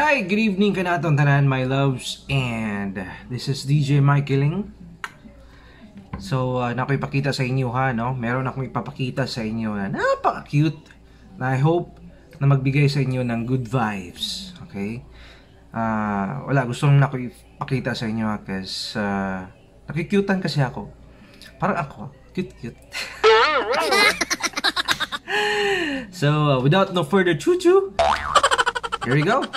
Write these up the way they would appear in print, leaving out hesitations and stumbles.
Hi, good evening kanatong tanan, my loves, and this is DJ Michaeling. So, na ako ipakita sa inyo ha, no? Meron akong ipapakita sa inyo na napaka-cute na I hope na magbigay sa inyo ng good vibes, okay? Wala, gusto lang ako ipakita sa inyo ha, kasi nakikyutan kasi ako. Parang ako, cute-cute. So, without no further choo-choo, here we go!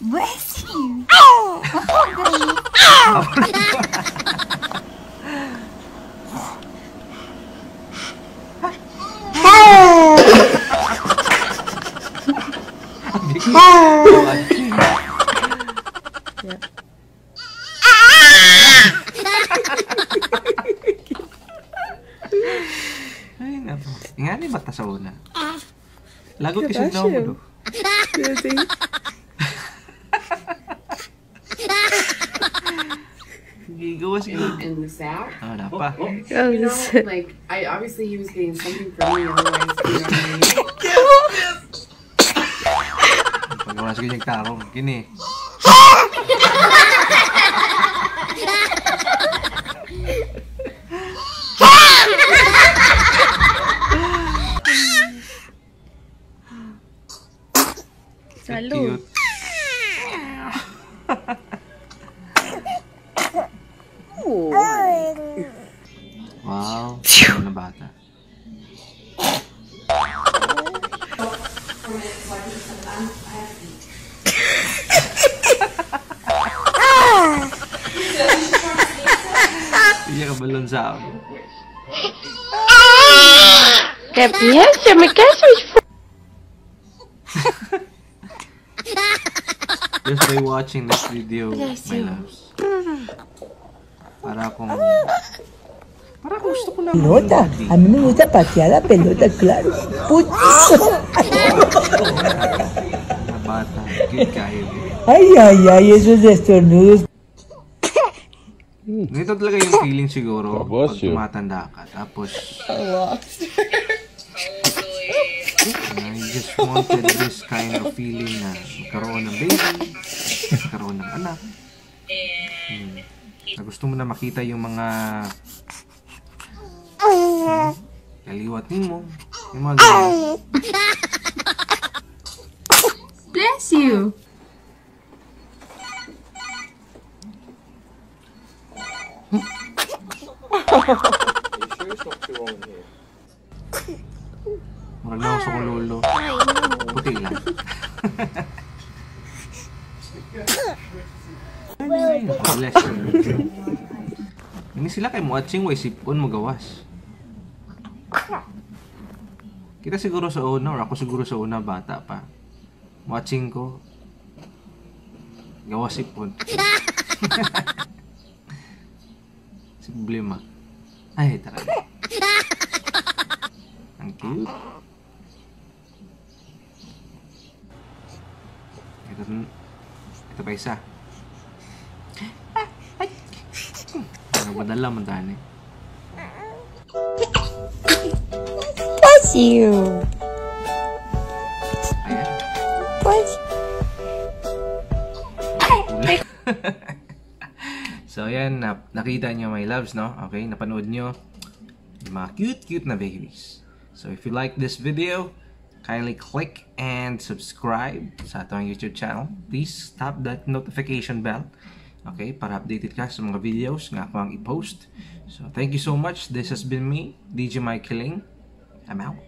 Bless you. Ay, nako. Nga ni bata sa una. Lagot kasi daw mo. Gigawas in the sack. Ah, wala pa. You know, like, I obviously he was getting something from me, otherwise, you know what I mean? Pagawa sa ganyang tarong. Gini. Salud. Cute. Wow, na bata. Hindi ka balon sa ako. Que piensa, me caso. Just by watching this video, my loves. Para akong gusto ko na Pelota. A mí me gusta patear la pelota, claro. Puto. Na bata, cute kayo. Ay, ay, ay, esos estornudos. Ganito talaga yung feeling siguro pag Bless you. tumatanda ka. Tapos, I just wanted this kind of feeling na magkaroon ng baby, magkaroon ng anak. Na gusto mo na makita yung mga kaliwat nimo, yung mga ganun. Bless you. Murag na ako sa kulolo. Puti lang. Bless you. Ini sila kay mo-atching way sipon mo gawas. Kita siguro sa una or ako siguro sa una bata pa. Watching ko gawas sipon. Si problema. Ay, tara. Ang cute. Ito pa isa. Nagpadala man tani. Bless you. Ayan. Bless. So ayan, nakita nyo my loves, no? Okay, napanood nyo yung mga cute-cute na babies. So if you like this video, kindly click and subscribe sa atong YouTube channel. Please tap that notification bell, okay, para updated ka sa mga videos nga ako ang i-post. So thank you so much. This has been me, DJ Michaeling. I'm out.